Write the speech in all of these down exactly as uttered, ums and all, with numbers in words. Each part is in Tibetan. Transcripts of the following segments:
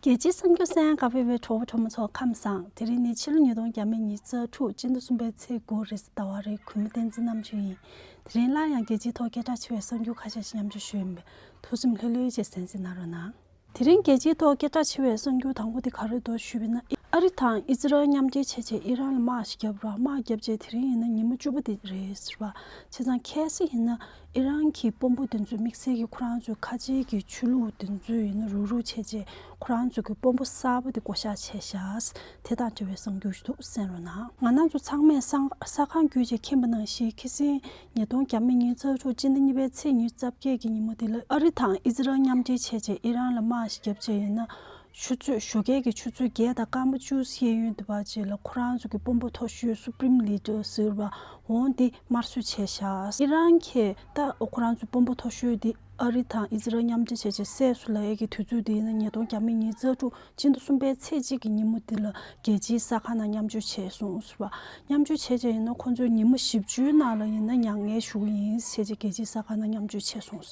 རྒྱལ་སྤྱིའི་གསར་འགྱུར་གསན་གནང་ག་བའི་གྲོགས་པོ་གྲོགས་མོ་ཚོ་ཁམས་བཟང་། དེ་རིང་ནི་ཕྱི་ལོ་ཉིས་སྟོང་ཉི་ཤུ་རྩ་དྲུག་སྤྱི་ཟླ་གསུམ་པའི་ཚེས་དགུ་རེས་གཟའ་ཟླ་བ་རེད། གུས་མོ་བསྟན་འཛིན་རྣམ་དཔྱོད་ཡིན། དེ་རིང་སླར་ཡང་རྒྱལ་སྤྱིའི་ཐོག་སྐད་གྲགས་ཆེ་བའི་གསར་འགྱུར་ཁ་ཤས་ཤིག་མཉམ་སྤྱོད་ཞུ་ཡིན་པས། ཐུགས་སེམས་ལྷོད་ལྷོད་བྱས་གསན་གཟིགས་གནང་རོགས་གནང་། དེ་རིང་རྒྱལ་སྤྱིའི་ཐོག་སྐད་གྲགས་ཆེ་བའི་གསར་འགྱུར་དང་པོ་དེ་ག་རེ་འདུག་ཞུས་པ་ཡིན་ན། ཨ་རི་དང་ཨི་ཟི་རལ་མཉམ་འབྲེལ་བྱས་བྱས་ཨི་རན་ལ་དམག་ཞིག་བརྒྱབ་ར། དམག་བརྒྱབ་བྱས་དེ་རིང་ཡིན་ན་ཉི་མ་བཅུ་པ་དེ་རེད་ཟེར་བ། བྱས་ཙང་གལ་སྲིད་ཡིན་ན་ཨི་རན་གྱི་དཔོན་པོ་དེ་ཚོས་དམིགས་བསལ་གྱི་ཁོ་རང་ཚོའི་ཁ་ཆེའི་གི་ཆོས་ལུགས་དེ་ཚོས་ཡིན་ན་རུག་རུག་བྱས་བྱས་ཁོ་རང་ཚོ་གི་དཔོན་པོ་གསར་པ་དེ་བསྐོ་བཞག་བྱས་ཤག། དེ་དང་འབྲེལ་བའི་གསར་འགྱུར་ཞིག་འདུག། གསན་རོགས་གནང་། ང་རང་ཚོ་ཚང་མས་གསར་གསར་ཁང་བརྒྱུད་བྱས་མཁྱེན་པ་ནང་བཞིན་ཁ་སང་ཉིས་སྟོང་ཉི་ཤུ་རྩ་དྲུག་སྤྱི་ཟླ་གཉིས་པའི་ཚེས་ཉི་ཤུ་རྩ་བརྒྱད་ཀྱི་ཉིན་མོ་དེ་ལ་ཨ་རི་དང་ཨི་ཟི་རལ་མཉམ་འབྲེལ་བྱས་བྱས་ཨི་རན་ལ་དམག་ཞིག་བརྒྱབ་བྱས་ཡིན་ན། ཆུ་ཚོད་ཞོགས་ཀས་ཀྱི་ཆུ་ཚོད་བརྒྱད་དང་སྐར་མ་བཅུ་ཤེས་ཡོན་དུ་བ་ཅིག་ལ་ཁོ་རང་ཚོ་གི་དཔོན་པོ་མཐོ་ཤོས་Supreme Leader ཟེར་བ་འོང་དེ་དམར་གསོད་བྱས་ཤག། ཨི་རན་གྱིས་ད་ཁོ་རང་ཚོའི་དཔོན་པོ་མཐོ་ཤོས་དེ་ཨ་རི་དང་ཨི་ཟི་རལ་མཉམ་འབྲེལ་བྱས་བྱས་བསད་སོང་ལབ་ཡས་ཀྱི་དུས་ཚོད་དེ་ཡིན་ན་ཉིས་སྟོང་ཉི་ཤུ་རྩ་དྲུག་སྤྱི་ཟླ་གསུམ་པའི་ཚེས་གཅིག་གི་ཉིན་མོ་དེ་ལ་རྒྱལ་སྤྱིའི་གསར་ཁང་ནང་མཉམ་སྤྱོད་བྱས་སོང་ཟེར་བ། མཉམ་སྤྱོད་བྱས་བྱས་ཡིན་ན་ཁོ་ཚོས་ཉི་མ་བཞི་བཅུའི་ནང་ལ་ཡིན་ན་མྱ་ངན་ཞུ་གི་ཡིན་ཟེར་བྱས་རྒྱལ་སྤྱིའི་གསར་ཁང་ནང་མཉམ་སྤྱོད་བྱས་སོང་།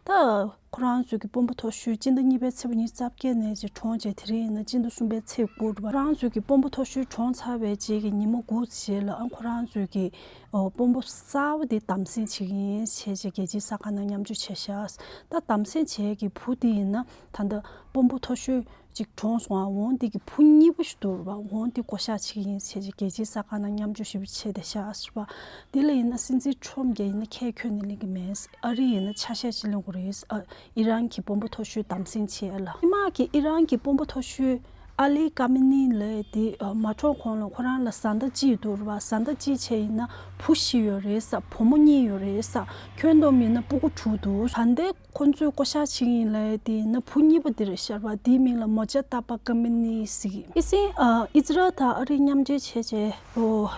ད། ཁོ་རང་ཚོའི་གི་དཔོན་པོ་མཐོ་ཤོས་སྤྱི་ཟླ་གཉིས་པའི་ཚེས་པ་ཉི་ཤུ་རྩ་བརྒྱད་ནས་ཅིག་གྲོངས་བྱས་དེ་རིང་ཡིན་ན་སྤྱི་ཟླ་གསུམ་པའི་ཚེས་དགུ་རེད་པ། ཁོ་རང་ཚོའི་གི་དཔོན་པོ་མཐོ་ཤོས་གྲོངས་ཚར་བའི་རྗེས་ཀྱི་ཉི་མ་དགུ་རྗེས་ལ་ཨ་ཁོ་རང་ཚོའི་གི་ཨོ་དཔོན་པོ་གསར་པ་དེ་བདམས་ཟིན་བྱེད་ཀྱི་ཡིན་ཞེས་ཅིག་རྒྱལ་སྤྱིའི་གསར་ཁང་ནང་མཉམ་སྤྱོད་བྱས་ཤག། ད་བདམས་ཟིན་བྱས་ཀྱི་བུ་དེ་ཡིན་ན་ད་ལྟ་དཔོན་པོ་མཐོ་ཤོས་ཅིག་གྲོངས་སོང་ཨ། འོང་དེ་གི་བུ་གཉིས་པ་ཞིག་འདུག་རེད་པ། འོང་དེ་བསྐོ་བཞག་བྱེད་ཀྱི་ཡིན་ཞེས་ཅིག་རྒྱལ་སྤྱིའི་གསར་ཁང་ནང་མཉམ་སྤྱོད་ཞེ་པོ་བྱས་བསྡད་ཤག་ཟེར་བ། དེ་ལ་ཡིན་ན་སྲིད་འཛིན་ཁྲོམ་གྱིས་ཡིན་ན་ཁས་ཁྱོན་ནས་ལེན་གྱི་མེད། ཨ་རི་ཡིན་ན་ཆ་ཤས་ཤིག་ལེན་དགོས་རེད། ཨ་ཨི་རན་གྱི་དཔོན་པོ་མཐོ་ཤོས་བདམས་ཟིན་བྱས་ལ། ཉི་མ་གི་ཨི་རན་གྱི་དཔོན་པོ་མཐོ་ཤོས་ཨ་ལི་ཀ་མི་ནི་ལབ་དེ་ཨ་མ་གྲོངས་གོང་ལ་ཁོ་རང་ལ་བཟའ་ཟླ་གཅིག་འདུག་རེད་པ། བཟའ་ཟླ་གཅིག་བྱས་ཡིན་ན་བུ་བཞི་ཡོད་རེད་ས། བུ་མོ་གཉིས་ཡོད་རེད་ས། ཁྱོན་བསྡོམས་ཡིན་ན་སྤུ་གུ་དྲུག་འདུག། ད་ལྟའི་ཁོ་ཚོས་བསྐོ་བཞག་བྱེད་ཀྱི་ཡིན་ལབ་དེ་ཡིན་ན་བུ་གཉིས་པ་དེ་རེད་ཤག་རེད་པ། དེའི་མིང་ལ་མོ་ཇ་ཏཱ་པ་ཀ་མི་ནི་ཟེར་གྱི། ཨི་སི་ཨ་ཨི་ཛི་རལ་དང་ཨ་རི་མཉམ་འབྲེལ་བྱས་བྱས་ཨོ།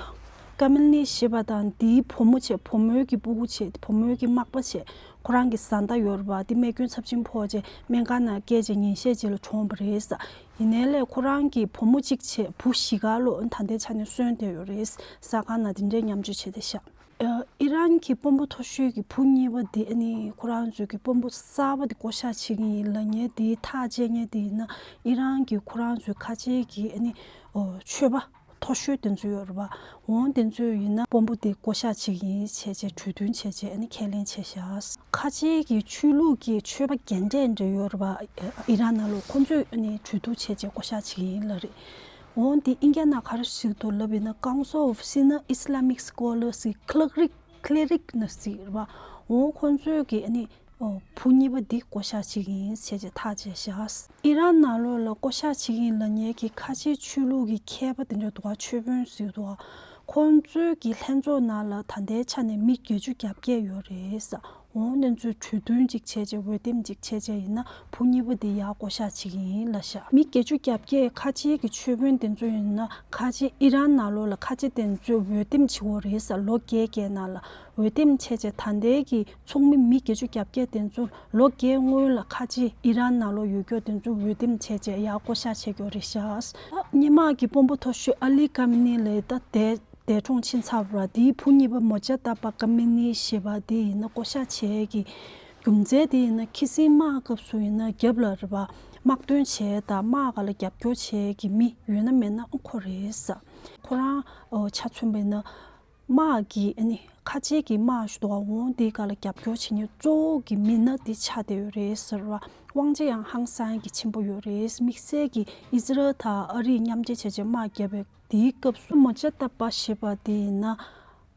ཀ་མི་ནི་ཞེས་པ་དང་དེའི་བུ་མོ་བྱས། བུ་མོའི་གི་སྤུ་གུ་བྱས། བུ་མོའི་གི་མག་པ་བྱས། ཁོ་རང་གི་བཟའ་ཟླ་ཡོད་རེད་པ། དེ་རྨས་སྐྱོན་ཚབས་ཆེན་ཕོག་བྱས་སྨན་ཁང་ནང་བསྐྱལ་བྱས་ཉིན་ཤས་རྗེས་ལ་གྲོངས་པ་རེད་ས། ཡིན་ནའི་ལས་ཁོ་རང་གི་བུ་མོ་གཅིག་བྱས་བུ་བཞི་ག་ལོ་ད་ལྟའི་ཆ་ནས་གསོན་བསྡད་ཡོད་རེད། གསར་ཁང་ནང་དེ་འདྲའི་མཉམ་སྤྱོད་བྱས་བསྡད་ཤག། ཨ་ཨི་རན་གྱི་དཔོན་པོ་མཐོ་ཤོས་ཀྱི་བུ་གཉིས་པ་དེ་ཨ་ནི་ཁོ་རང་ཚོའི་གི་དཔོན་པོ་གསར་པ་དེ་བསྐོ་བཞག་བྱེད་ཀྱི་ཡིན་ལབ་མཁན་དེའི་ཐག་བཅད་མཁན་དེ་ཡིན་ན་ཨི་རན་གྱི་ཁོ་རང་ཚོའི་ཁ་ཆེའི་གི་ཨ་ནི་ཨོ་ཆོས་པ། མཐོ་ཤོས་དེ་ཚོ་ཡོད་རེད་པ། འོང་དེ་ཚོས་ཡིན་ན་དཔོན་པོ་དེ་བསྐོ་བཞག་བྱེད་ཀྱི་ཡིན་བྱས་བྱས་གྲོས་མཐུན་བྱས་བྱས་ཨ་ནི་ཁས་ལེན་བྱས་ཤག། ཁ་ཆེའི་གི་ཆོས་ལུགས་ཀྱི་ཆོས་པ་རྒན་གྲས་འདྲ་ཡོད་རེད་པ། ཨི་རན་ནང་ལོགས་ཁོང་ཚོས་ཨ་ནི་གྲོས་བསྡུར་བྱས་བྱས་བསྐོ་བཞག་བྱེད་ཀྱི་ཡིན་ལབ་རེད། འོང་དེ་ཨིན་སྐད་ནང་ག་རེ་ཞིག་འདུག་ལབ་ཡིན་ན་Council of Senior Islamic Scholars གི་Cleric Cleric ནི་ཟེར་བ། འོང་ཁོང་ཚོས་གི་ཨ་ནི་ཨོ་བུ་གཉིས་པ་འདི་བསྐོ་བཞག་བྱེད་ཀྱི་ཡིན་ཟེར་བྱས་ཐག་བཅད་བཞག། ཨི་རན་ནང་ལོགས་ལ་བསྐོ་བཞག་བྱེད་ཀྱི་ཡིན་ལབ་མཁན་གྱི་ཁ་ཆེའི་ཆོས་ལུགས་ཀྱི་མཁས་པ་དེ་འདྲ་འདུག་ག་ཆོས་དཔོན་ཟེར་འདུག་ག་ཁོང་ཚོའི་གི་ལྷན་ཚོགས་ནང་ལ་ད་ལྟའི་ཆ་ནས་མི་བརྒྱད་ཅུ་གྱ་བརྒྱད་ཡོད་རེད་ས། འོང་དེ་ཚོས་གྲོས་མཐུན་ཅིག་བྱས་བྱས་འོས་འདེམས་ཅིག་བྱས་བྱས་ཡིན་ན་བུ་གཉིས་པ་དེ་ཡར་བསྐོ་བཞག་བྱེད་ཀྱི་ཡིན་ལབ་ཤག། མི་བརྒྱད་ཅུ་གྱ་བརྒྱད་ཁ་ཆེའི་གི་ཆོས་དཔོན་དེ་ཚོ་ཡིན་ན་ཁ་ཆེ་ཨི་རན་ནང་ལོགས་ལ་ཁ་ཆེ་དེ་ཚོས་འོས་འདེམས་བྱེད་དགོས་རེད་ས། ལོ་བརྒྱད་བརྒྱད་ནང་ལ་འོས་འདེམས་བྱས་བྱས་ད་ལྟའི་གི་ཚོགས་མི་མི་བརྒྱད་ཅུ་གྱ་བརྒྱད་དེ་ཚོ་ལོ་བརྒྱད་སྔོན་ལ་ཁ་ཆེ་ཨི་རན་ནང་ལོགས་ཡོད་རྒྱུ་དེ་ཚོ་འོས་འདེམས་བྱས་བྱས་ཡར་བསྐོ་བཞག་བྱེད་རྒྱུ་རེད་ཤག། སྔོན་མ་གི་དཔོན་པོ་མཐོ་ཤོས་ཨ་ལི་ཀ་མི་ནི་ལབ་ད་དེ། འདས་གྲོངས་ཕྱིན་ཚར་བ་དེའི་བུ་གཉིས་པ་མོ་ཇ་ཏཱ་པ་ཀ་མི་ནི་ཞེས་པ་དེ་ཡིན་ན་བསྐོ་བཞག་བྱས་ཀྱི་རྒྱུ་མཚན་དེ་ཡིན་ན་ཁ་སང་དམག་སྐབས་སུ་ཡིན་ན་རྒྱབ་ལ་རེད་པ། དམག་དོན་བྱས་དང་དམག་སྒར་ལ་རྒྱབ་སྐྱོར་བྱས་ཀྱི་མི་ཡོད་ན་མེད་ན་ཁོ་རེད་ས། ཁོ་རང་ཨོ་ཆ་མཚོན་པ་ཡིན་ན་དམག་གི་ཨ་ནི་ཁ་ཆེ་གི་དམག་ཞུ་དོ་འོང་དེའི་སྒང་ལ་རྒྱབ་སྐྱོར་བྱེད་མཁན་གཙོ་བོ་གི་མི་སྣ་དེ་ཆགས་བསྡད་ཡོད་རེད་ཟེར་བ། དབང་ཆ་ཡང་ཧང་སང་གི་ཆེན་པོ་ཡོད་རེད། དམིགས་བསལ་གྱི་ཨི་ཟི་རལ་དང་ཨ་རིས་མཉམ་འབྲེལ་བྱས་བྱས་དམག་བརྒྱབ་པའི། དེའི་སྐབས་སུ་མོ་ཇ་ཏཱ་པ་ཞེས་པ་དེ་ཡིན་ན།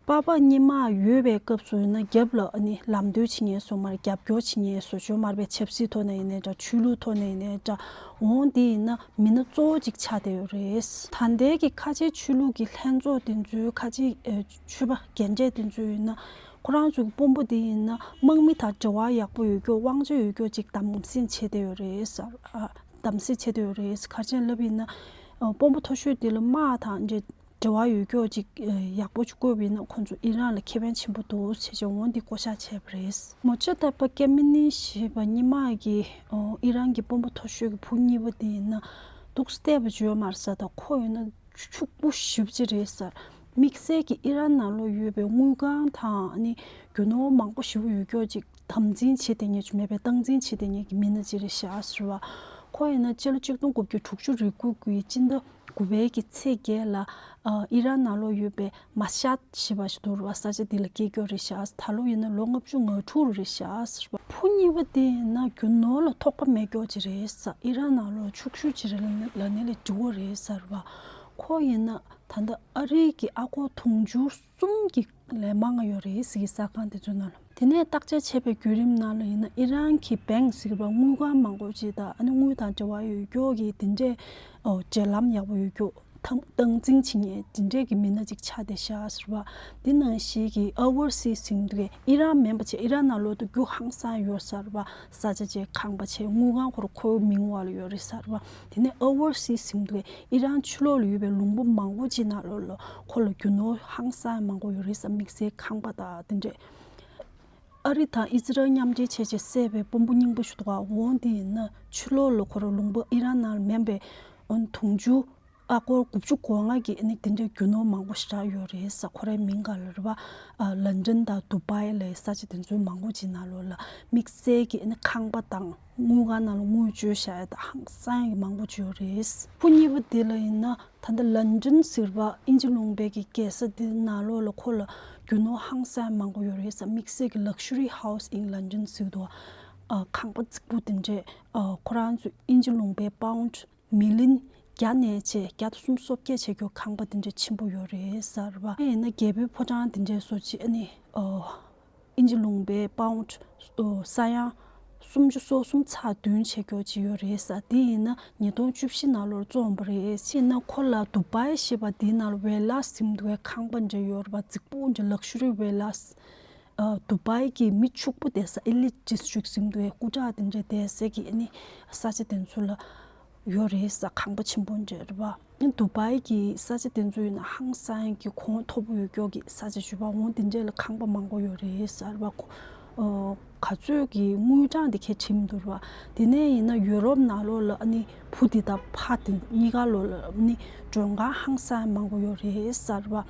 པ་ཕ་གཉིས་དམག་ཡོད་པའི་སྐབས་སུ་ཡིན་ན་རྒྱབ་ལ་ཨ་ནི་ལམ་སྟོན་བྱེད་མཁན་སོ་མར་རྒྱབ་སྐྱོར་བྱེད་མཁན་སོ་ཅོ་མར་པའི་ཆབ་སྲིད་ཐོག་ནས་ཡིན་ནའི་འདྲ། ཆོས་ལུགས་ཐོག་ནས་ཡིན་ནའི་འདྲ། འོང་དེ་ཡིན་ན་མི་སྣ་གཙོ་བོ་གཅིག་ཆགས་བསྡད་ཡོད་རེད། ད་ལྟའི་གི་ཁ་ཆེའི་ཆོས་ལུགས་ཀྱི་ལྷན་ཚོགས་དེ་ཚོའི་ཁ་ཆེའི་ཨེ་ཆོས་པ་རྒན་གྲས་དེ་ཚོ་ཡིན་ན་ཁོ་རང་ཚོའི་དཔོན་པོ་དེ་ཡིན་ན་དམག་མི་དང་འབྲེལ་བ་ཡག་པོ་ཡོད་རྒྱུ་དབང་ཆ་ཡོད་རྒྱུ་གཅིག་དམ་སྲི་བྱས་བསྡད་ཡོད་རེད་ཟེར། ཨ་དམ་སྲི་བྱས་བསྡད་ཡོད་རེད། ག་རེ་བྱས་ལབ་ཡིན་ན་ཨ་དཔོན་པོ་མཐོ་ཤོས་དེ་ལ་དམག་དང་འབྲེལ་འབྲེལ་བ་ཡོད་རྒྱུ་ཅིག་ཡག་པོ་ཅིག་བསྐོས་པ་ཡིན་ན་ཁོང་ཚོ་ཨི་རན་ལ་ཁེ་ཕན་ཆེན་པོ་འདུག་ཟེར་བྱས་འོང་འདི་བསྐོ་བཞག་བྱས་པ་རེད། མོ་ཇ་ཏཱ་པ་ཀེ་མི་ནི་ཞེས་པ་སྔོན་མ་གི་ཨི་རན་གྱི་དཔོན་པོ་མཐོ་ཤོས་ཀྱི་བུ་གཉིས་པ་དེ་ཡིན་ན་འདུག་སེ་བལྟས་པ་ཅིག་ཡོད་མ་རེད་ཟེར། ད་ཁོ་ཡིན་ན་ཕྱུག་པོ་ཞེ་པོ་ཅིག་རེད་ཟེར། དམིགས་བསལ་གྱི་ཨི་རན་ནང་ལོགས་ཡོད་པའི་དངུལ་ཁང་དང་ཨ་ནི་རྒྱུ་ནོར་མང་པོ་ཞེ་པོ་ཡོད་རྒྱུ་ཅིག་དམ་འཛིན་བྱེད་བསྡད་མཁན་ཅིག་མེད་པའི་སྟངས་འཛིན་བྱེད་བསྡད་མཁན་གྱི་མི་སྣ་ཅིག་རེད་ཤག་ཟེར་བ། ཁོ་ཡིན་ན་སྤྱི་ལོ་ཆིག་སྟོང་དགུ་བརྒྱ་དྲུག་ཅུ་རེ་དགུ་གི་སྤྱི་ཟླ་དགུ་པའི་གི་ཚེས་བརྒྱད་ལ་ཨ་ཨི་རན་ནང་ལོགས་ཡོད་པའི་མ་ཤཱད་ཞེས་པ་ཞིག་འདུག་ར་བ། ས་ཆ་འདི་ལ་སྐྱེས་ཀྱོག་རེད་ཤག་ད་ལོ་ཡིན་ན་ལོ་ལྔ་བཅུ་ང་དྲུག་རེད་ཤག་ཟེར་བ། བུ་གཉིས་པ་དེ་ཡིན་ན་རྒྱུ་ནོར་ལ་ཐོགས་པ་མེད་ཀྱོག་ཅིག་རེད་ཟེར། ཨི་རན་ནང་ལོགས་ཕྱུག་ཤོས་ཅིག་རེད་ལ་ནི་ལ་ནི་ལས་འགྲོ་གི་རེད་ཟེར་བ། ཁོ་ཡིན་ན་ད་ལྟ་ཨ་རིའི་གི་ཨ་སྒོར་དུང་ཕྱུར་གསུམ་གྱི་ལས་མང་ང་ཡོད་རེད་ཟེར་གི་གསར་ཁང་དེ་ཚོའི་ནང་ལ། དེ་ནས་བརྟག་དཔྱད་བྱས་པའི་བརྒྱུད་རིམ་ནང་ལ་ཡིན་ན་ཨི་རན་གྱི་བེང་ཟེར་བ་དངུལ་ཁང་མང་པོ་ཅིག་དང་ཨ་ནི་དངུལ་དང་འབྲེལ་བ་ཡོད་ཀྱོག་གི་དེ་འདྲས་འབྲེལ་ལམ་ཡག་པོ་ཡོད་ཀྱོག་ཐང་སྟངས་འཛིན་བྱེད་མཁན་དེ་འདྲས་ཀྱི་མི་སྣ་ཅིག་ཆགས་བསྡད་ཤག་ཟེར་བ། དེ་ནང་བཞིན་གྱི་ཨ་ཝར་སི་ཟིན་དུས་ཨི་རན་མིན་པ་བྱས་ཨི་རན་ནང་ལོགས་དུ་རྒྱུ་ཧང་སང་ཡོད་ཟེར་བ། ས་ཆ་བཅས་ཁང་པ་བྱས་དངུལ་ཁང་ཁོ་ར་ཁོའི་མིང་འོག་ལ་ཡོད་རེད་ཟེར་བ། དེ་ནས་ཨ་ཝར་སི་ཟིན་དུས་ཨི་རན་ཕྱི་ལོགས་ལ་ཡོད་པའི་ལུང་པ་མང་པོ་ཅིག་ནང་ལོགས་ལ་ཁོ་ལ་རྒྱུ་ནོར་ཧང་སང་མང་པོ་ཡོད་རེད་ཟེར། དམིགས་བསལ་ཁང་པ་དང་དེ་འདྲས། ཨ་རི་དང་ཨི་ཛི་རལ་མཉམ་འབྲེལ་བྱས་བྱས་བསད་པའི་དཔོན་པོ་རྙིང་པ་ཞིག་འདུག་ག་འོ་དེ་ཡིན་ན་ཕྱི་ལོགས་ལ་ཁོ་རང་ལུང་པ་ཨི་རན་ནང་ལ་མིན་པའི་ཨོན་དུང་ཕྱུར་ཨ་སྒོར་དགུ་བཅུ་གོ་ལྔ་གི་ཨ་ནི་དེ་འདྲའི་རྒྱུ་ནོར་མང་པོ་ཞིག་རག་ཡོད་རེད་ཟེར། ཁོ་རའི་མིང་སྒང་ལ་རེད་བ། ཨ་ལན་ཌན་དང་དུ་བྷའི་ལའི་ས་ཆ་དེ་ཚོའི་མང་པོ་ཅིག་ནང་ལོགས་ལ་དམིགས་བསལ་གྱི་ཨ་ནི་ཁང་པ་དང་དངུལ་ཁང་ནང་ལ་དངུལ་བཅོལ་བཞག་ཡ་དང་ཧང་སང་གི་མང་པོ་ཅིག་ཡོད་རེད། བུ་གཉིས་པ་དེ་ལ་ཡིན་ན། ད་ལྟ་ལན་ཌན་ཟེར་བ་ཨིན་ཇི་ལུང་པའི་གི་རྒྱལ་ས་འདི་ནང་ལོགས་ལ་ཁོ་ལ་རྒྱུ་ནོར་ཧང་སང་མང་པོ་ཡོད་རེད་ཟེར། དམིགས་བསལ་གྱི་Luxury House in London ཟེར་འདུག་ཨ་ཁང་པ་རྫིག་པོ་དེ་འདྲས་ཨ་ཁོ་རང་ཚོ་ཨིན་ཇི་ལུང་པའི་པའུན་མི་ལིན་བརྒྱ་ནས་བྱས་བརྒྱ་དང་སུམ་ཅུ་སོ་བརྒྱད་བྱས་ཀྱོག་ཁང་པ་དེ་འདྲས་ཆེན་པོ་ཡོད་རེད་ཟེར་བ། ཨ་ཡིན་ན་རྒྱལ་པོའི་ཕོ་བྲང་དེ་འདྲས་སོགས་ཅིག་ཨ་ནི་ཨ། ཨིན་ཇི་ལུང་པའི་པའུན་ཊི་ས་ཡ་སུམ་ཅུ་སོ་གསུམ་ཚེག་བདུན་བྱེད་ཀྱོག་ཅིག་ཡོད་རེད་ཟེར། དེ་ཡིན་ན་ཉིས་སྟོང་བཅུ་བཞི་ནང་ལོར་བཙོངས་པ་རེད། ཕྱིན་ན་ཁོ་ལ་དུ་བྷའི་ཞེས་པ་དེའི་ནང་ལ་ཝེ་ལ་ཟེར་འདུག་གི་ཁང་པ་འདྲ་ཡོད་རེད་པ། རྫིག་པོ་འདྲ་ལག་ཤ་རི་ཝེ་ལ། ཨ་དུ་བྷའི་གི་མི་ཕྱུག་པོ་བསྡད་ས་ཨེ་ལིཊ་ཌིས་ཊྲིཀ་ཟེར་འདུག་གི་སྐུ་དྲག་དེ་འདྲ་བསྡད་ས་གི་ཨ་ནི་ས་ཆ་དེ་ཚོ་ལ། ཡོད་རེད་ཟེར། ཁང་པ་ཆེན་པོ་འདྲ་རེད་པ། ཨ་ནི་དུ་བྷའི་གི་ས་ཆ་དེ་ཚོ་ཡིན་ན་ཧང་སང་གི་གོང་མཐོ་པོ་ཡོད་ཀྱོག་གི་ས་ཆ་ཞུ་བ་འོང་། དེ་འདྲ་ལ་ཁང་པ་མང་པོ་ཡོད་རེད་ཟེར་བ། ཁོ་ཨོ་ག་ཚོད་ཀྱི་དངུལ་གྲངས་དེ་ཁས་བྲིས་མི་འདུག་རེད་པ། དེ་ནས་ཡིན་ན་ཡུ་རོབ་ནང་ལོགས་ལ་ཨ་ནི་བུ་དེ་དང་ཕ་དེ་གཉིས་ཀ་ལོགས་ལ་ཨ་ནི་མགྲོན་ཁང་ཧང་སང་མང་པོ་ཡོད་རེད་ཟེར་བ།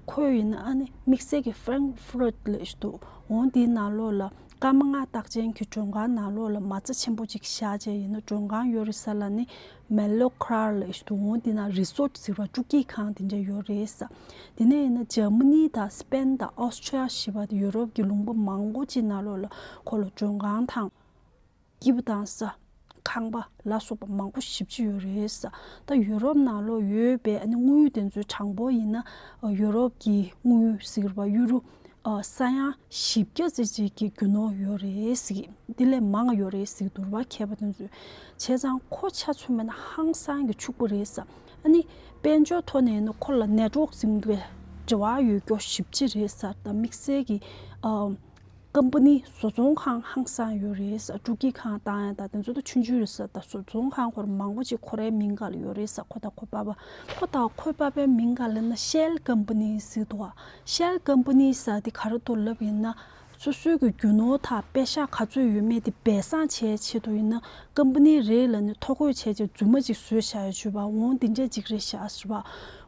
ཁོས་ཡིན་ན་ཨ་ནི་དམིགས་བསལ་གྱི་ཧྥ་རེང་ཧྥུ་རཊ་ལབ་ཞིག་འདུག་འོང་དེའི་ནང་ལོགས་ལ། སྐར་མ་ལྔ་རྟགས་ཅན་གྱི་མགྲོན་ཁང་ནང་ལོགས་ལ་མ་རྩ་ཆེན་པོ་ཅིག་བཞག་བྱས་ཡིན་ན་མགྲོན་ཁང་ཡོད་རེད་ཟེར་ལ་ནི་མེ་ལོ་ཁ་ར་ལབ་ཞིག་འདུག་འོང་དེ་ན་རི་སོར་ཊི་ཟེར་བ་སྤྲོ་སྐྱིད་ཁང་དེ་འདྲ་ཡོད་རེད་ཟེར། དེ་ནས་ཡིན་ན་འཇར་མ་ནི་དང་སི་པེན་དང་ཨོ་སི་ཊི་རི་ཡ་ཞེས་པ་དེ་ཡུ་རོབ་ཀྱི་ལུང་པ་མང་པོ་ཅིག་ནང་ལོགས་ལ་ཁོ་ལ་མགྲོན་ཁང་དང་། སྐྱིད་པོ་བཏང་ས། ཁང་པ་ལ་སོགས་པ་མང་པོ་ཞེ་པོ་ཅིག་ཡོད་རེད་ཟེར། ད་ཡུ་རོབ་ནང་ལོགས་ཡོད་པའི་ཨ་ནི་དངུལ་དེ་ཚོའི་གྲངས་འབོར་ཡིན་ན་ཡུ་རོབ་ཀྱི་དངུལ་ཟེར་བ་ཡུ་རོ་ས་ཡ་བཞི་བརྒྱ་ཙམ་ཅིག་གི་རྒྱུ་ནོར་ཡོད་རེད་ཟེར་གི། འདི་ལས་མང་ང་ཡོད་རེད་ཟེར་གི་འདུག་རེད་པ། མཁས་པ་དེ་ཚོས། བྱས་ཙང་ཁོ་ཆ་མཚོན་པ་ན་ཧང་སང་གི་ཕྱུག་པོ་རེད་ཟེར། ཨ་ནི་དཔལ་འབྱོར་ཐོག་ནས་ཡིན་ན་ཁོ་ལ་ནེཊ་ཝོག་ཟེར་གི་འདུག་གས་འབྲེལ་བ་ཡོད་ཀྱོག་ཞེ་པོ་ཅིག་རེད་ཟེར། ད་དམིགས་བསལ་གྱི་ཨ། ཀམ་པ་ནི་བཟོ་ཚོང་ཁང་ཧང་སང་ཡོད་རེད་ཟེར། སྤྲོ་སྐྱིད་ཁང་བཏང་ཡ་དང་དེ་ཚོ་ད་ཆུང་ཆུང་རེད་ཟེར། ད་བཟོ་ཚོང་ཁང་ཁོ་ར་མང་པོ་ཅིག་ཁོ་རའི་མིང་སྒང་ལ་ཡོད་རེད་ཟེར། ཁོ་དང་ཁོའི་པ་ཕ། ཁོ་དང་ཁོའི་པ་ཕའི་མིང་སྒང་ལ་ན་ཤེལ་ཀམ་པ་ནི་ཟེར་འདུག་ག་ཤེལ་ཀམ་པ་ནི་ཟེར་དེ་ག་རེ་འདུག་ལབ་ཡིན་ན། སོ་སོའི་གི་རྒྱུ་ནོར་དང་པེ་ཤག་ག་ཚོད་ཡོད་མེད་དེ་སྦས་གསང་བྱེད་ཆེད་དུ་ཡིན་ན་ཀམ་པ་ནི་རེ་ལ་ནི་ཐོ་འགོད་བྱས་རྗེས་རྫུན་མ་ཅིག་བཟོས་བཞག་ཡོད་ཅུ་བ་འོང་དེ་འདྲས་ཅིག་རེད་ཤག་ཟེར་བ།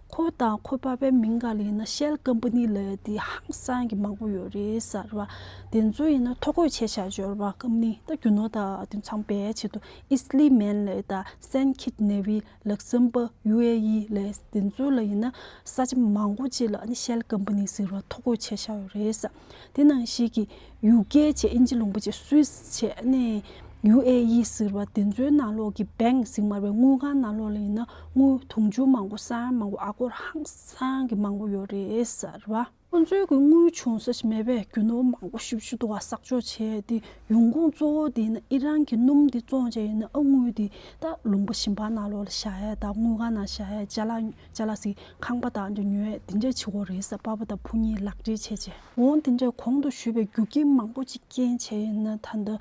ཁོ་དང་ཁོའི་པ་ཕའི་མིང་སྒང་ལ་ཡིན་ན་ཤེལ་ཀམ་པ་ནི་ལབ་ཡ་དེ་ཧང་སང་གི་མང་པོ་ཡོད་རེད་ཟེར་བ། དེ་ཚོ་ཡིན་ན་ཐོ་འགོད་བྱས་བཞག་ཡོད་རེད་བ། ཀམ་པ་ནི་ད་རྒྱུ་ནོར་དང་དེ་ཚང་སྦས་ཆེད་དུ་ཨི་སི་ལི་མན་ལབ་ཡ་དང་སན་ཁིད་ནེ་ཝི། ལག་སམ་པ། ཡུ་ཨེ་ཨི་ལབ་དེ་ཚོ་ལ་ཡིན་ན་ས་ཆ་མང་པོ་ཅིག་ལ་ཨ་ནི་ཤེལ་ཀམ་པ་ནི་ཟེར་བ་ཐོ་འགོད་བྱས་བཞག་ཡོད་རེད་ཟེར། དེ་ནང་བཞིན་གྱི་ཡུ་ཀེ་བྱས་ཨིན་ཇི་ལུང་པ་བྱས་སུད་སི་བྱས་ཨ་ནི་ཡུ་ཨེ་ཨི་ཟེར་བ་དེ་ཚོའི་ནང་ལོགས་ཀྱི་བེང་ཟེར་མ་རེད་པས། དངུལ་ཁང་ནང་ལོགས་ལ་ཡིན་ན་དངུལ་དུང་ཕྱུར་མང་པོ་ས་ཡ་མང་པོ་ཨ་སྒོར་ཧང་སང་གི་མང་པོ་ཡོད་རེད་ཟེར་བ། ཁོང་ཚོའི་གི་དངུལ་བྱུང་ས་ཞིག་མེད་པས་རྒྱུ་ནོར་མང་པོ་ཞེ་པོ་ཅིག་འདུག་ག་བསགས་འཇོག་བྱས་ཏེ་ཡོང་ཁུངས་གཙོ་བོ་དེ་ཡིན་ན་ཨི་རན་གྱི་སྣུམ་དེ་བཙོང་བྱས་ཡིན་ན་ཨ་དངུལ་དེ་ད་ལུང་པ་གཞན་པ་ནང་ལོགས་ལ་བཞག་ཡ་དང་དངུལ་ཁང་ནང་བཞག་ཡ་ཅ་ལག་ཅ་ལག་ཟེར་ཁང་པ་དང་འདྲ་ཉོ་ཡ་དེ་འདྲས་བྱེད་དགོས་རེད་ཟེར། པ་ཕ་དང་བུ་གཉིས་ལག་འབྲེལ་བྱས་བྱས་འོང་དེ་འདྲས་གོང་དུ་ཞུས་པའི་རྒྱུ་རྐྱེན་མང་པོ་ཅིག་རྐྱེན་བྱས་ཡིན་ན་ད་ལྟ།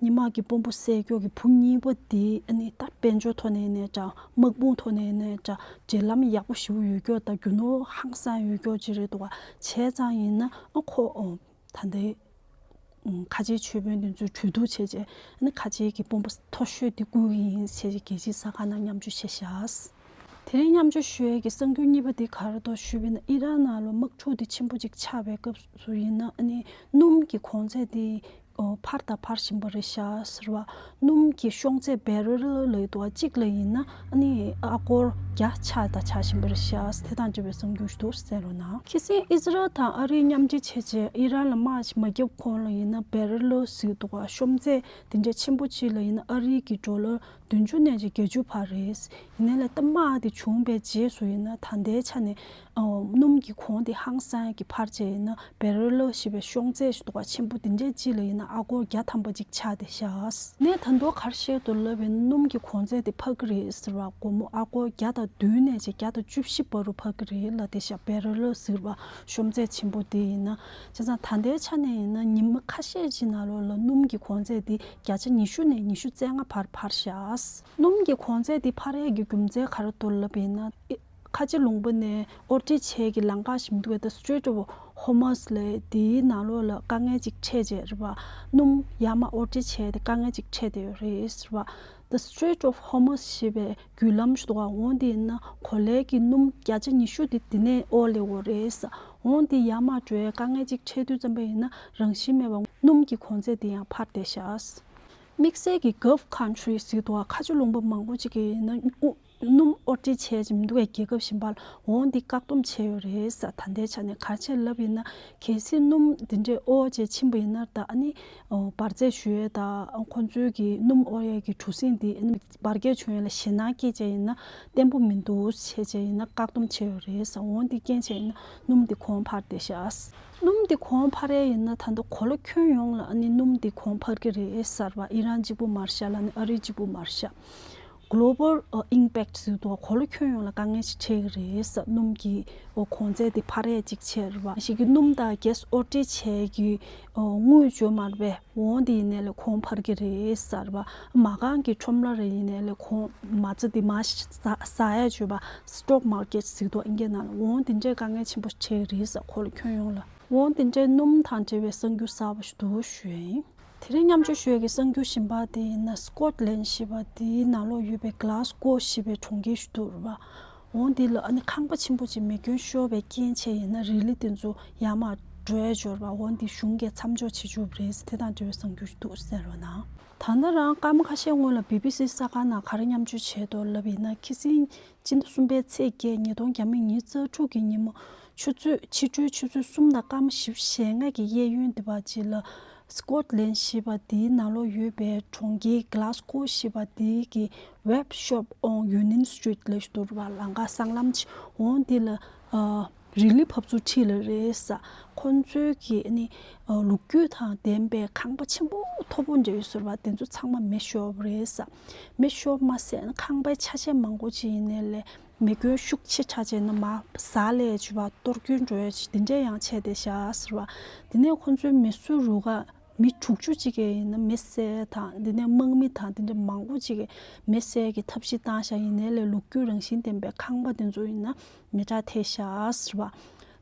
སྔོན་མ་གི་དཔོན་པོ་བསད་ཀྱོག་གི་བུ་གཉིས་པ་དེ་ཨ་ནི་ད་དཔལ་འབྱོར་ཐོག་ནས་ཡིན་ནའི་འདྲ། དམག་དཔུང་ཐོག་ནས་ཡིན་ནའི་འདྲ། འབྲེལ་ལམ་ཡག་པོ་ཞེ་པོ་ཡོད་ཀྱོག་དང་རྒྱུ་ནོར་ཧང་སང་ཡོད་ཀྱོག་ཅིག་རེད་འདུག་ག་བྱས་ཙང་ཡིན་ན་ཨ་ཁོ་ཨོ་ད་ལྟའི་ཨུམ་ཁ་ཆེའི་ཆོས་དཔོན་དེ་ཚོས་གྲོས་བསྡུར་བྱས་རྗེས་ཨ་ནི་ཁ་ཆེའི་གི་དཔོན་པོ་མཐོ་ཤོས་དེ་བསྐོ་གི་ཡིན་ཟེར་རྒྱལ་སྤྱིའི་གསར་ཁང་ནང་མཉམ་སྤྱོད་བྱས་ཤག་དེ་རིང་མཉམ་སྤྱོད་ཞུ་ཡས་ཀྱི་གསར་འགྱུར་གཉིས་པ་དེ་ག་རེ་འདུག་ཞུས་པ་ཡིན་ན་ཨི་རན་ནང་ལ་དམག་འཁྲུག་དེ་ཆེན་པོ་ཅིག་ཆགས་པའི་སྐབས་སུ་ཡིན་ན་ཨ་ནི་སྣུམ་གྱི་གོང་ཚད་དེ་ འཕར་དང་འཕར་བཞིན་པ་རེད་ཤག་ཟེར་བ། སྣུམ་གྱི་ཤོང་ཚད་བེ་རེལ་ལ་ཡོད་དོ་གཅིག་ལ་ཡིན་ན་ཨ་ནི་ཨ་སྒོར་བརྒྱ་ཆགས་དང་ཆགས་བཞིན་པ་རེད་ཤག་དེ་དང་འབྲེལ་བའི་གསར་འགྱུར་ཞིག་འདུག་གསན་རོགས་གནང་། ཁ་སང་ཨི་ཟི་རལ་དང་ཨ་རིའི་མཉམ་འབྲེལ་བྱས་རྗེས་ཨི་རན་ལ་དམག་ཞིག་མ་བརྒྱབ་གོང་ལ་ཡིན་ན་བེ་རེལ་ཟེར་དོ་ག་ཤོང་ཚད་དེ་འདྲའི་ཆེན་པོ་གཅིག་ལ་ཡིན་ན་ཨ་རི་གི་ཌོ་ལར་བདུན་ཅུ་ནས་ཅིག་བརྒྱད་ཅུ་བར་རེད། ཡིན་ནའི་ལས་ད་དམག་དེ་བྱུང་བའི་རྗེས་སུ་ཡིན་ན་ད་ལྟའི་ཆ་ནས་ཨ་སྣུམ་གྱི་གོང་དེ་ཧང་སང་གི་འཕར་བྱས་ཡིན་ན་བེ་རེལ་ཞེས་པའི་ཤོང་ཚད་ཞིག་འདུག་ག་ཆེན་པོ་དེ་འདྲའི་གཅིག་ལ་ཡིན་ན་ཨ་སྒོར་བརྒྱ་ཐམ་པ་ཅིག་ཆགས་བསྡད་ཤག་ནས་ད་དུང་ག་རེ་བཤད་འདུག་ལབ་པ་ཡིན་ན་སྣུམ་གྱི་གོང་ཚད་དེ་འཕར་གི་རེད་ཟེར་བ། སྒོར་མོ་ཨ་སྒོར་བརྒྱ་དང་བདུན་ནས་ཅིག་བརྒྱ་དང་བཅུ་བཞི་བར་དུ་འཕར་གི་རེད་ལབ་བསྡད་ཤག་བེ་རེལ་ཟེར་བ་ཤོང་ཚད་ཆེན་པོ་དེ་ཡིན་ན། བྱས་ཙང་ད་ལྟའི་ཆ་ནས་ཡིན་ན་ཉི་མ་ཁ་ཤས་ཤིག་ནང་ལོགས་ལ་སྣུམ་གྱི་གོང་ཚད་དེ་བརྒྱ་ཆ་ཉི་ཤུ་ནས་ཉི་ཤུ་རྩ་ལྔ་བར་འཕར་ཤག་སྣུམ་གྱི་གོང་ཚད་དེ་འཕར་ཡས་ཀྱི་རྒྱུ་མཚན་ག་རེ་འདུག་ལབ་པ་ཡིན་ན། ཨི་ཁ་ཆེ་ལུང་པ་ནས་ཨོ་ཊི་བྱས་ཀྱི་ལམ་ཁ་ཞིག་མི་འདུག་གས། ད་Strait of Hormuz ལབ་དེའི་ནང་ལོགས་ལ་དཀའ་ངལ་ཅིག་འཕྲད་བྱས་རེད་པ། སྣུམ་ཡར་མར་ཨོ་ཊི་བྱས་ཏེ་དཀའ་ངལ་ཅིག་འཕྲད་བསྡད་ཡོད་རེད་ཟེར་བ། The Strait of Hormuz ཞེས་པའི་བརྒྱུད་ལམ་ཞིག་འདུག་ག་འོ་དེ་ཡིན་ན་གོ་ལའི་གི་སྣུམ་བརྒྱ་ཆ་ཉི་ཤུ་དེ་དེ་ནས་ཨོ་སླེབས་ཡོད་རེད། འོ་དེ་ཡར་མར་འགྲོ་ཡས་དཀའ་ངལ་ཅིག་འཕྲད་དུས་ཙམ་པ་ཡིན་ན་རང་བཞིན་མེད་པ་སྣུམ་གྱི་གོང་ཚད་དེ་ཡང་འཕར་བསྡད་ཤག་དམིགས་བསལ་གྱི་Gulf countries ཟེར་འདུག་ག་ཁ་ཆེ་ལུང་པ་མང་པོ་ཅིག་གི་ཡིན་ན་ཨུ་སྣུམ་ཨོ་ཊི་བྱས་ཀྱི་མི་འདུག་གས། རྒྱལ་ཁབ་གཞན་པ་ལ་འོ་འདི་བཀག་སྡོམ་བྱས་ཡོད་རེད་ཟེར། ད་ལྟའི་ཆ་ནས་ག་རེ་བྱས་ལབ་ཡིན་ན་གལ་སྲིད་སྣུམ་འདི་འདྲའི་ཨོ་བྱས་ཕྱིན་པ་ཡིན་ན་ད་ཨ་ནི་འབར་རྫས་ཞུ་ཡས་དང་ཁོང་ཚོའི་གི་སྣུམ་ཨོ་ཡས་ཀྱི་གྲུ་གཟིངས་འདི་ཨ་ནི་འབར་གས་བྱུང་ཡས་ལ་ཞེད་སྣང་སྐྱེས་བྱས་ཡིན་ན་བརྟན་པོ་མི་འདུག་བྱས་བྱས་ཡིན་ན་བཀག་སྡོམ་བྱས་ཡོད་རེད་ཟེར། འོ་འདི་རྐྱེན་བྱས་ཡིན་ན་སྣུམ་འདི་གོང་འཕར་བསྡད་ཤག་སྣུམ་འདི་གོང་འཕར་ཡས་ཡིན་ན་ད་ལྟ་གོ་ལ་ཁྱོན་ཡོངས་ལ་ཨ་ནི་སྣུམ་འདི་གོང་འཕར་གྱི་རེད་ཟེར་བ། ཨི་རན་གཅིག་པུ་མ་རེད་ཤག་ལ་ནི་ཨ་རི་གཅིག་པུ་མ་རེད་ཤག Global ཨ་impact ཟེར་དུས་གོ་ལ་ཁྱོན་ཡོངས་ལ་དཀའ་ངལ་ཞིག་འཕྲད་ཀྱི་རེད་ཟེར། སྣུམ་གྱི་ཨོ་གོང་ཚད་དེ་འཕར་ཡས་ཅིག་བྱས་རེད་པ། ཞིག་གི་སྣུམ་དང་གྷེ་སི་ཨོ་ཊི་བྱས་ཀྱི་ཨོ་དངུལ་བརྗོད་མ་རེད་པས། འོང་དེ་ཡིན་ནའི་ལས་གོང་འཕར་གྱི་རེད་ཟེར་བ། མ་རྐང་གི་ཁྲོམ་ར་རེ་ཡིན་ནའི་ལས་གོང་མ་རྩ་དེ་མ་ཟ་ཟ་ཡས་བརྗོད་པ་stock market ཟེར་དུས་ཨིན་སྐད་ནང་ལ་འོང་དེ་འདྲའི་དཀའ་ངལ་ཆེན་པོ་འཕྲད་ཀྱི་རེད་ཟེར། གོ་ལ་ཁྱོན་ཡོངས་ལ་འོང་དེ་འདྲའི་སྣུམ་དང་འབྲེལ་བའི་གསར་འགྱུར་གསར་པ་ཞིག་འདུག་ཞུ་ཡས་ཡིན། དེ་རིང་མཉམ་སྤྱོད་ཞུ་ཡས་ཀྱི་གསར་འགྱུར་གཞན་པ་དེ་ཡིན་ན་སི་ཀོཊ་ལན་ཞེས་པ་དེའི་ནང་ལོགས་ཡོད་པའི་Glasgow ཞེས་པའི་གྲོང་ཁྱེར་ཞིག་འདུག་རེད་པ། འོང་འདི་ལ་ཨ་ནི་ཁང་པ་ཆེན་པོ་ཅིག་མེ་སྐྱོན་ཤོར་བའི་རྐྱེན་བྱས་ཡིན་ན་རི་ལི་དེ་ཚོ་ཡར་མར་འགྲོ་ཡས་འབྱོར་བ། འོང་འདི་གཞུང་གིས་མཚམས་འཇོག་བྱེད་བཅུག་པ་རེད། དེ་དང་འབྲེལ་བའི་གསར་འགྱུར་ཞིག་འདུག་གསན་རོགས་གནང་། ད་ལྟ་རང་སྐར་མ་ཁ་ཤས་སྔོན་ལ་བི་བི་སི་གསར་ཁང་ནང་ག་རེ་མཉམ་སྤྱོད་བྱས་འདུག་ལབ་ཡིན་ན་ཁ་སང་སྤྱི་ཟླ་གསུམ་པའི་ཚེས་བརྒྱད་ཉིས་སྟོང་ཉི་ཤུ་རྩ་དྲུག་གི་ཉིན་མོ་ཆུ་ཚོད་ཕྱི་དྲོའི་ཆུ་ཚོད་གསུམ་དང་སྐར་མ་བཞི་བཅུ་ཞེ་ལྔ་གི་གཡས་གཡོན་དེ་བར་ཅིག་ལ་སི་ཀོཊ་ལན་ཞེས་པ་དེའི་ནང་ལོགས་ཡོད་པའི་གྲོང་ཁྱེར་Glasgow ཞེས་པ་དེའི་གི་Webb Shop on Union Street ལབ་ཞིག་འདུག་རེད་པ། ལམ་ཁ་སྲང་ལམ་ཅིག་འོང་འདི་ལ་ཨ་རི་ལི་བབས་ཚུགས་འཁྲིས་ལ་རེད་ཟེར། ཁོང་ཚོའི་གི་ཨ་ནི་ཨ་ལོ་རྒྱུས་དང་ལྡན་པའི་ཁང་པ་ཆེན་པོ་མཐོ་པོ་འདྲ་ཡོད་ཟེར་བ། དེ་ཚོ་ཚང་མ་མེ་ཤོར་བ་རེད་ཟེར། མེ་ཤོར་མ་ཟད་ཁང་པའི་ཆ་ཤས་མང་པོ་ཅིག་ཡིན་ནའི་ལས་མེ་སྐྱོན་ཤུགས་ཆེ་དྲགས་བྱས་ན་མར་ཟག་ལས་བྱུང་བ་གཏོར་སྐྱོན་འགྲོ་ཡ་ཅིག་དེ་འདྲ་ཡང་བྱས་བསྡད་ཤག་ཟེར་བ། དེ་ནས་ཁོང་ཚོའི་མེ་གསོད་རུ་ཁག་མི་དྲུག་ཅུ་ཅིག་གིས་ཡིན་ན་མེ་བསད་དང་དེ་ནས་དམག་མི་དང་དེ་འདྲ་མང་པོ་ཅིག་གིས་མེ་བསད་ཀྱི་ཐབས་ཤེས་བཏང་ཤག་ཡིན་ནའི་ལས་ལོ་རྒྱུས་རང་བཞིན་ལྡན་པའི་ཁང་པ་དེ་ཚོ་ཡིན་ན་མེ་དྲག་ཐེབས་ཤག་ཟེར་བ།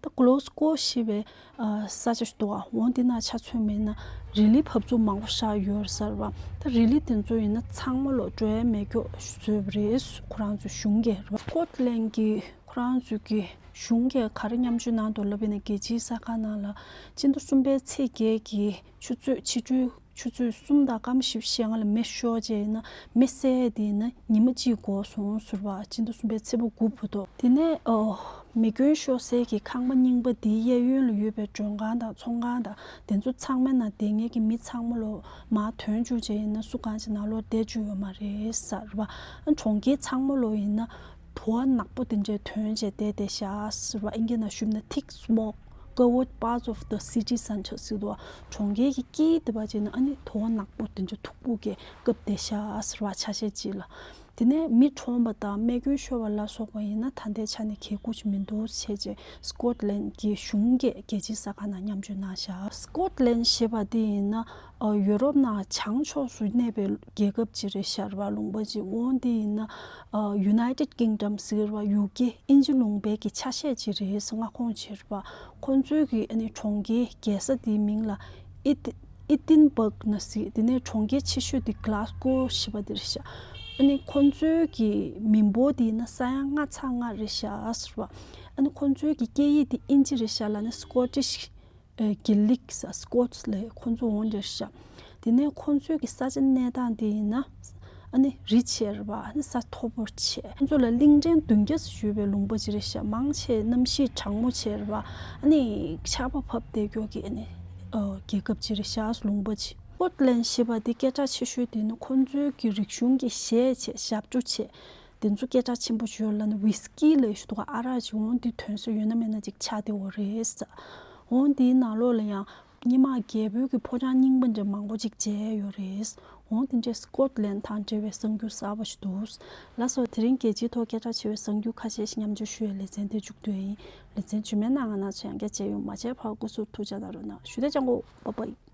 ད་Glasgow ཞེས་པའི་ཨ་ས་ཆ་ཞིག་འདུག་ག་འོང་འདི་ན་ཆ་མཚོན་པ་ཡིན་ན་རི་ལི་བབས་ཚུགས་མང་པོ་ཞིག་ཡོད་ཟེར་བ། ད་རི་ལི་དེ་ཚོ་ཡིན་ན་ཚང་མ་ལོ་འགྲོ་ཡའི་མེ་སྒྱོགས་བཟོས་པ་རེད། ཁོ་རང་ཚོའི་གཞུང་གིས་རེད་པ། སི་ཀོཊ་ལན་གྱི་ཁོ་རང་ཚོའི་གི་གཞུང་གིས་ག་རེ་མཉམ་སྤྱོད་གནང་འདུག་ལབ་པ་ཡིན་ན་རྒྱལ་སྤྱིའི་གསར་ཁང་ནང་ལ་སྤྱི་ཟླ་གསུམ་པའི་ཚེས་བརྒྱད་ཀྱི་ཆུ་ཚོད་ཕྱི་དྲོའི་ཆུ་ཚོད་གསུམ་དང་སྐར་མ་བཞི་བཅུ་ཞེ་ལྔ་ལ་མེ་ཤོར་བྱས་ཡིན་ན་མེ་བསད་དེ་ཡིན་ན་ཉི་མ་གཅིག་འགོར་སོང་ཟེར་བ། སྤྱི་ཟླ་གསུམ་པའི་ཚེས་པ་དགུ་བར་དུ། དེ་ནས་ཨོ་མེ་སྐྱོན་ཤོར་སའི་གི་ཁང་པ་རྙིང་པ་དེའི་གཡས་གཡོན་ལ་ཡོད་པའི་མགྲོན་ཁང་དང་ཚོང་ཁང་དང་དེ་ཚོ་ཚང་མའི་ནང་བསྡད་མཁན་གྱི་མི་ཚང་མ་ལོ་མར་ཐོན་བཅུག་བྱས་ཡིན་ན་སུ་གང་ཅིག་ནང་ལོགས་བསྡད་བཅུག་ཡོད་མ་རེད་ཟེར་བ། ཨ་གྲོང་ཁྱེར་ཚང་མ་ལོ་ཡིན་ན་དུ་བ་ནག་པོ་དེ་འདྲའི་ཐོན་བྱས་བསྡད་བསྡད་ཤག་ཟེར་བ། ཨིན་སྐད་ནང་ཞུས་ན་thick smoke covered parts of the city centre ཟེར་དུས་གྲོང་ཁྱེར་གྱི་དཀྱིལ་དེ་བ་ཅིག་ན་ཨ་ནི་དུ་བ་ནག་པོ་དེ་འདྲ་མཐུག་པོ་གིས་བཀབ་བསྡད་ཤག་ཟེར་བ་ཆ་ཤས་ཅིག་ལ། དེ་ནས་མི་གྲོངས་པ་དང་རྨས་སྐྱོན་ཤོར་བ་ལ་སོགས་པ་ཡིན་ན་ད་ལྟའི་ཆ་ནས་གལ་དགོས་ཅིག་མི་འདུག་ཟེར་བྱས་སི་ཀོཊ་ལན་གྱི་གཞུང་གིས་རྒྱལ་སྤྱིའི་གསར་ཁང་ནང་མཉམ་སྤྱོད་གནང་ཤག་སི་ཀོཊ་ལན་ཞེས་པ་དེ་ཡིན་ན་ཡུ་རོབ་ནང་བྱང་ཕྱོགས་སུ་གནས་པའི་རྒྱལ་ཁབ་ཅིག་རེད་ཤག་རེད་པ། ལུང་པ་ཅིག་འོང་དེ་ཡིན་ན་United Kingdom ཟེར་བ་ཡུ་ཀེ་དབྱིན་ཇི་ལུང་པའི་གི་ཆ་ཤས་ཅིག་རེད་ཟེར། མངའ་ཁོངས་ཅིག་རེད་པ། ཁོང་ཚོའི་གི་ཨ་ནི་གྲོང་ཁྱེར་རྒྱལ་ས་དེའི་མིང་ལ་ཨི་ཏི་ཨི་ཏིན་སྦག་ན་ཟེར། དེ་ནས་གྲོང་ཁྱེར་ཆེ་ཤོས་དེ་Glasgow ཞེས་པ་དེ་རེད་ཤག་ཨ་ནི་ཁོང་ཚོའི་གི་མི་འབོར་དེ་ཡིན་ན་ས་ཡ་ལྔ་ཚེག་ལྔ་རེད་ཤག་ཟེར་བ། ཨ་ནི་ཁོང་ཚོའི་གི་སྐད་ཡིག་དེ་དབྱིན་ཇི་རེད་ཤག་ལབ་ན་Scottish ཨེ་གེ་ལིག་ས་སི་ཀོ་ཊི་ལབ་ཁོ་ཚོ་འོང་བསྡད་ཤག་དེ་ནས་ཁོ་ཚོའི་གི་ས་ཆ་གནས་སྟངས་དེ་ཡིན་ན་ཨ་ནི་རི་ཆེ་རེད་པ། ཨ་ནི་ས་མཐོ་པོ་ཆེ། ཁོ་ཚོ་ལ་གླིང་ཕྲན་བདུན་བརྒྱ་ཙམ་ཡོད་པའི་ལུང་པ་ཅིག་རེད་ཤག་མང་ཆེ་གནམ་གཤིས་གྲང་མོ་ཆེ་རེད་པ། ཨ་ནི་ཆར་པ་བབས་བསྡད་རྒྱུ་གི་ཨ་ནི་ཨ་རྒྱལ་ཁབ་ཅིག་རེད་ཤག་ལུང་པ་ཅིག་སི་ཀོ་ཊི་ལན་ཞེས་པ་དེ་སྐད་གྲགས་ཆེ་ཤོས་དེ་ནི་ཁོ་ཚོའི་གི་རིག་གཞུང་གི་གཞས་བྱས། ཞབས་བྲོ་བྱས། དེ་ཚོ་སྐད་གྲགས་ཆེན་པོ་ཞིག་ཡོད་ལ་ནི་ཝིས་ཀི་ལབ་ཞིག་འདུག་ག་ཨ་རག་ཅིག་འོང་། དེ་ཐོན་ས་ཡོད་ན་མེད་ན་ཅིག་ཆགས་བསྡད་ཡོད་རེད། འོང་དེའི་ནང་ལོགས་ལ་ཡང་སྔོན་མ་རྒྱལ་པོའི་གི་ཕོ་བྲང་རྙིང་པ་འདྲ་མང་པོ་ཅིག་མཇལ་ཡོད་རེད། འོང་དེ་འདྲའི་སི་ཀོ་ཊི་ལན་དང་འབྲེལ་བའི་གསར་འགྱུར་གསར་པ་ཞིག་འདུག་ལགས་སོ། དེ་རིང་རྒྱལ་སྤྱིའི་ཐོག་སྐད་གྲགས་ཆེ་བའི་གསར་འགྱུར་ཁ་ཤས་ཤིག་མཉམ་སྤྱོད་ཞུ་བའི་ལེ་ཚན་དེ་མཇུག་བསྡུ་ཡ་ཡིན། ལེ་ཚན་རྗེས་མའི་ནང་ང་ང་ཚོ་ཡང་བསྐྱར་མཇལ་ཡོང་། མ་མཇལ་བར་སྐུ་གཟུགས་ཐུགས་ཅག་གནང་རོགས་གནང་། ཞུ་དེ་ཅང་གོ། བྷའི་བྷའི།